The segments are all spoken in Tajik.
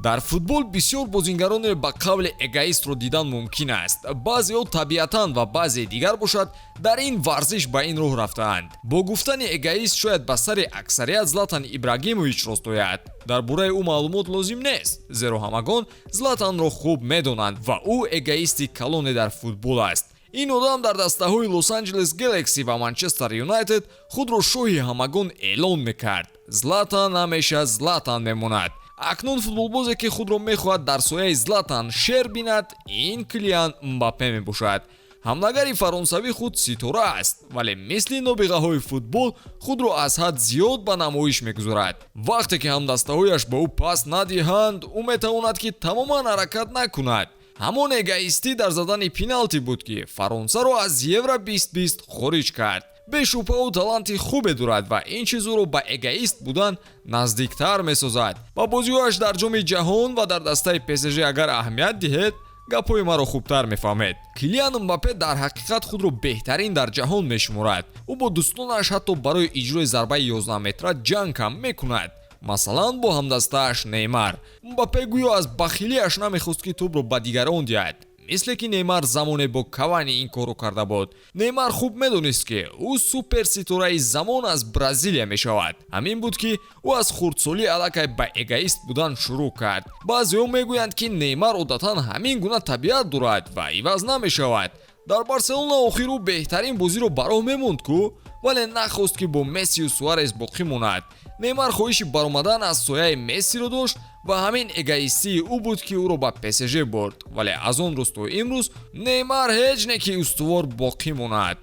Дар футбол бисёр бозингароне ба қавли эгоистро дидан мумкин аст. Баъзеҳо табиатан ва баъзеи дигар бошад, дар ин варзиш ба ин роҳ рафтаанд. Бо гуфтани эгоист шояд ба сари аксарият Златан Ибрагимович рост ояд. Дар бораи ӯ маълумот лозим нест, зеро ҳамагон Златанро хуб медонанд ва ӯ эгоисти калоне дар футбол аст. Ин одам дар дастаҳои Лос-Анҷелес Гэлакси ва Манчестер Юнайтед худро шоҳи ҳамагон эълон мекард. Златан ҳамеша Златан мемонад. Акнун футболбозе, ки худро мехоҳад дар сояи Златан шер бинад, ин Килиан Мбаппе мебошад. Ҳамлагари фаронсавӣ худ ситора аст, вале мисли нобиғаҳои футбол худро аз ҳад зиёд ба намоиш мегузорад. Вақте ки ҳамдастаҳояш ба ӯ пас надиҳанд, ӯ метавонад, ки тамоман ҳаракат накунад. Ҳамон эгоистӣ дар задани пеналти буд, ки Фаронсаро аз Евро 2020 хориҷ кард. Бешубҳа, ӯ таланти хубе дорад ва ин чиз ӯро ба эгоист будан наздиктар месозад. Ба бозиҳояш дар Ҷоми ҷаҳон ва дар дастаи ПСЖ агар аҳамият диҳед, гапҳои маро хубтар мефаҳмед. Килиан Мбаппе дар ҳақиқат худро беҳтарин дар ҷаҳон мешуморад. Ӯ бо дӯстонаш ҳатто барои иҷрои зарбаи 11 метра ҷанг ҳам мекунад, масалан, бо ҳамдастааш Неймар. Мбаппе гӯё аз бахилиаш намехост, ки тӯбро ба дигарон диҳад, мисле ки Неймар замоне бо Кавани ин корро карда буд. Неймар хуб медонист, ки ӯ суперситораи замон аз Бразилия мешавад. Ҳамин буд, ки ӯ аз хурдсолӣ аллакай ба эгоист будан шурӯъ кард. Баъзеҳо мегӯянд, ки Неймар одатан ҳамин гуна табиат дорад ва иваз намешавад. Дар Барселона охир ӯ беҳтарин бозиро ба роҳ мемонд ку, вале нахост, ки бо Мессию Суарес боқӣ монад. Неймар хоҳиши баромадан аз сояи Мессиро дошт ва ҳамин эгоистии ӯ буд, ки ӯро ба ПСЖ бурд. Вале аз он рӯз то имрӯз Неймар ҳеҷ не ки устувор боқӣ монад.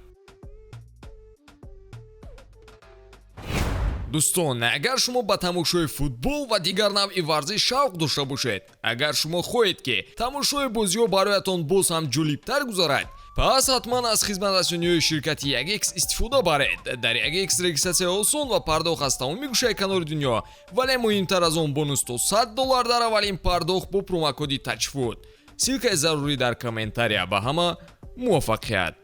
Дӯстон, агар шумо ба тамошои футбол ва дигар навъи варзиш шавқ дошта бошед, агар шумо хоҳед, ки тамошои бозиҳо бароятон боз ҳам ҷолибтар гузарад, пас ҳатман аз хизматрасониҳои ширкати 1X истифода баред. Дар 1X регистратсия осон ва пардохт аз тамоми гӯшаи канори дунё, вале муҳимтар аз он, бонус то 100 доллар дар аввалин пардохт бо промокоди TAJFOOT. Ссылкаи зарурӣ дар комментария. Ба ҳама муваффақият!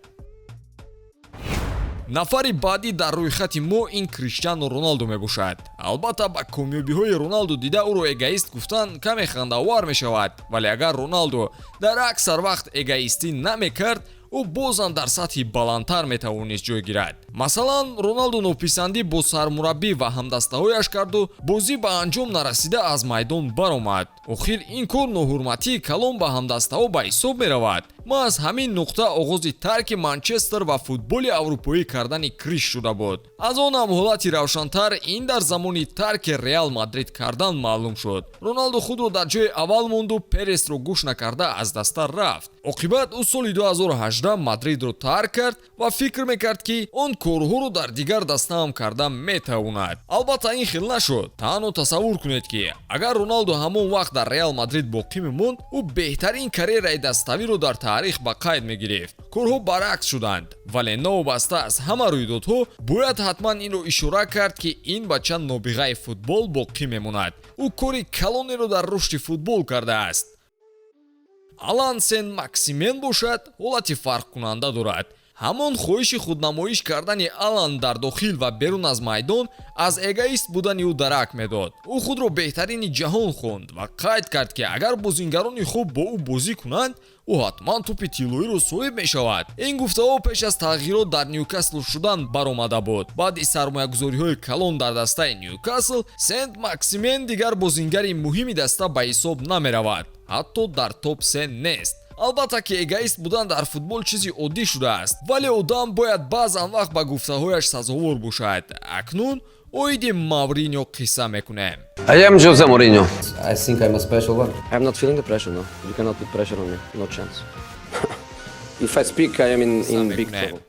Нафари баъдӣ дар рӯйхати мо ин Криштиану Роналду мебошад. Албатта, ба комёбиҳои Роналду дида, ӯро эгоист гуфтан каме хандаовар мешавад, вале агар Роналду дар аксар вақт эгоистӣ намекард, ӯ бозам дар сатҳи баландтар метавонист ҷой гирад. Масалан, Роналду нописандӣ бо сармураббӣ ва ҳамдастаҳояш карду бозӣ ба анҷом нарасида аз майдон баромад. Охир ин кор ноҳурматии калон ба ҳамдастаҳо ба ҳисоб меравад. Маҳз ҳамин нуқта оғози тарки Манчестер ва футболи аврупоӣ кардани Криш шуда буд. Аз он ҳам ҳолати равшантар ин дар замони тарки Реал Мадрид кардан маълум шуд. Роналду худро дар ҷои аввал монду Пересро гӯш накарда аз даста рафт. Оқибат ӯ соли 2018 Мадридро тарк кард ва фикр мекард, ки он корҳоро дар дигар даста ҳам карда метавонад. Албатта, ин хел нашуд. Танҳо тасаввур кунед, ки агар Роналду ҳамон вақт дар Реал Мадрид боқӣ мемонд, ӯ беҳтарин карьераи даставиро дар таърих ба қайд мегирифт. Корҳо баръакс шуданд, вале новобаста аз ҳама рӯйдодҳо бояд ҳатман инро ишора кард, ки ин бача нобиғаи футбол боқӣ мемонад. Ӯ кори калонеро дар рушди футбол кардааст. Алан Сен Максимен бошад, ҳолати фарқкунанда дорад. Ҳамон хоҳиши худнамоиш кардани Алан дар дохил ва берун аз майдон аз эгоист будани ӯ дарак медод. Ӯ худро беҳтарини ҷаҳон хонд ва қайд кард, ки агар бозингарони хуб бо ӯ бозӣ кунанд, ӯ ҳатман тӯпи тиллоиро соҳиб мешавад. Ин гуфтаҳо пеш аз тағйирот дар Ньюкасл шудан баромада буд. Баъди сармоягузориҳои калон дар дастаи Ньюкасл, Сент Максимен дигар бозингари муҳими даста ба ҳисоб намеравад, ҳатто дар топ се нест. Албатта ки эгоист будан дар футбол чизи оддӣ шудааст, вале одам бояд баъзан вақт ба гуфтаҳояш сазовор бошад. Акнун оиди Мавриньо қисса мекунем. I am Jose Mourinho. I think I'm a special one. I'm not feeling the pressure, no. You cannot put pressure on me. No chance. If I speak, I am in big мекунем. Trouble.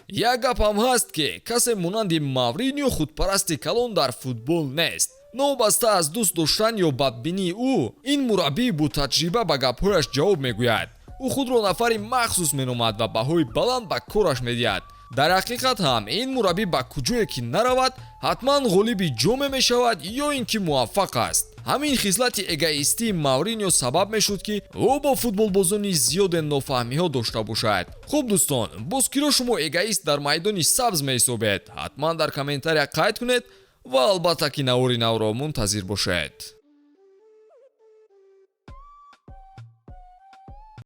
Як гап ҳам ҳаст, ки касе монанди Мавриньо худпарасти калон дар футбол нест. Новобаста аз дӯст доштан ё бадбинии ӯ, ин мураббии ботаҷриба ба гапҳояш ҷавоб мегӯяд. Ӯ худро нафари махсус меномад ва баҳои баланд ба кораш медиҳад. Дар ҳақиқат ҳам ин мураббӣ ба куҷое ки наравад, ҳатман ғолиби ҷоме мешавад ё ин ки муваффақ аст. Ҳамин хислати эгоистии Мавриньо сабаб мешуд, ки ӯ бо футболбозони зиёде нофаҳмиҳо дошта бошад. Хуб, дӯстон, боз киро шумо эгоист дар майдони сабз меҳисобед, ҳатман дар комментария қайд кунед ва албатта ки навори навро мунтазир бошед.